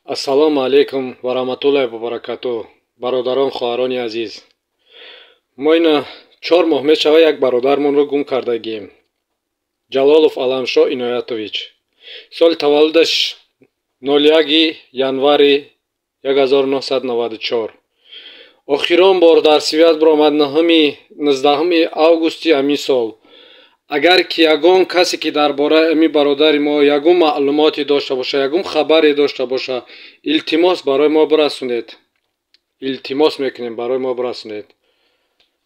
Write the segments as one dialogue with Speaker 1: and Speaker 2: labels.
Speaker 1: Ассалому алайкум ва раҳматуллоҳи ва баракатуҳ. Бародарон, хоҳарони азиз, мо ина 4 моҳ мешава, як бародармонро гум кардагием. Ҷалолов Аламшоҳ Иноятович, соли таваллудаш 01 январи 1994. Охирон бор дар связь биромад 19 августи ҳамин сол. Агар ки ягон касе, ки дар бораи ами бародари мо ягон маълумоте дошта боша, ягон хабаре дошта боша, илтимос, барои мо бирасонед. Илтимос мекунем, барои мо бирасонед.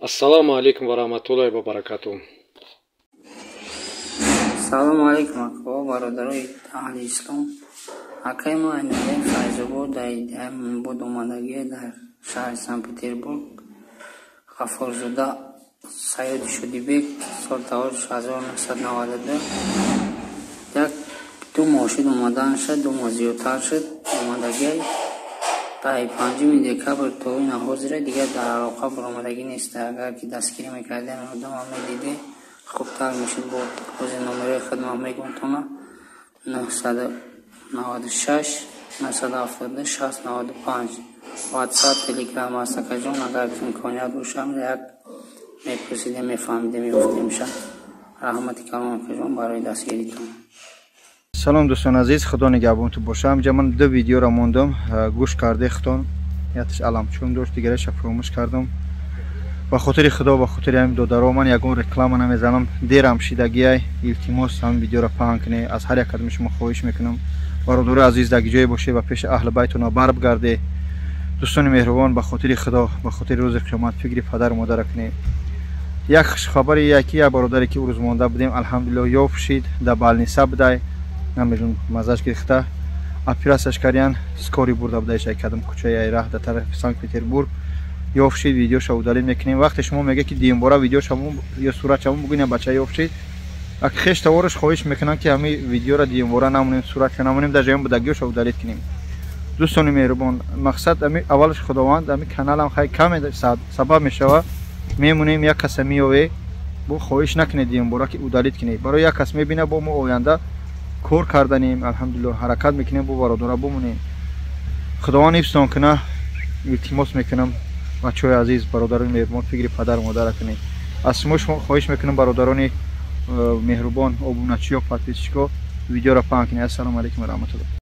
Speaker 1: Ассалому алайкум ва раҳматуллоҳи ва баракатуҳ.
Speaker 2: Салому алайкум, акаҳо, бародарои аҳли ислом. Акаи мо Айниддин Файзобод буд, омадагӣ дар шаҳри Санкт Петербург. Ғаффорзода Саёди Шодибек, соли таваллудаш 1992. Як 2 моҳ шуд омаданша, 2 моҳ зиёдтар шуд омадагиай. Дай 5 декабр то ина ҳозира дигар дар алоқа баромадагӣ нест. Агар ки дастгирӣ мекардем, одамам медиде, хубтар мешуд. Бо ҳозир номерои хидмат мегӯм тона: 996 972 60 95. Ватсап, Телеграм аст, акаҷон. Агар имконият бошам, як мепурсидем, мефаҳмидем, мегуфтемша. Раҳмати калон, акаҷон, барои дастгиритон.
Speaker 3: Салом, дӯстони азиз, худо нигаҳбонтон боша. Инҷа ман ду видеоро мондам, гӯш карде худтон. Яташ аламчун дошт, дигараша фуромӯш кардам. Ба хотири худо, ба хотири ҳамин додаро, ман ягон реклама намезанам, дерам шидагиай. Илтимос, ҳамин видеоро паҳн кунед. Аз ҳар як кадоми шумо хоҳиш мекунам, бародарои азиз, дар ҷое бошед, ба пеши аҳли байтона барбгарде. Дӯстони меҳрубон, ба хотири худо, ба хотири рӯзи қиёмат, фикри падару модара кунед. Як хушхабари яки як бародаре, ки ӯ рӯз монда будем, алҳамдулиллоҳ, ёфт шид. Дар больница будай, намедонам, маззаш гирифта, оператсияш кардиян, скорый бурда будаиш. Ай кадам кӯчаи айраҳ дар тарафи Санкт Петербург ёфт шид. Видеоша удалить мекунем. Вақте шумо мега, ки дуюмбора видеошамо ё суратшамо бугӯем, бача ёфт шид. Ак хеш тавораш хоҳиш мекунам, ки ҳами видеора дуюмбора намонем, суратша намонем, дар ҷоям будагиёша удалить кунем. Дӯстони меҳрубон, мақсад ами аввалаш худованд, ами каналам хай каме сабаб мешава. Мемонем, як каса меёве, бо хоҳиш накунед дуюмбора, ки удалить кунед. Барои як кас мебина, бо мо оянда кор карданем. Алҳамдулиллоҳ, ҳаракат мекунем, бо бародора бумонем. Худованд ҳифзтон куна. Илтимос мекунам, бачаҳои азиз, бародарони меҳрубон, фикри падару модара кунед. Аз шумо хоҳиш мекунам, бародарони меҳрубон, обуначиё, подписчико, видеоро паҳн кунед. Ассалому алайкум ва раҳматуллоҳ.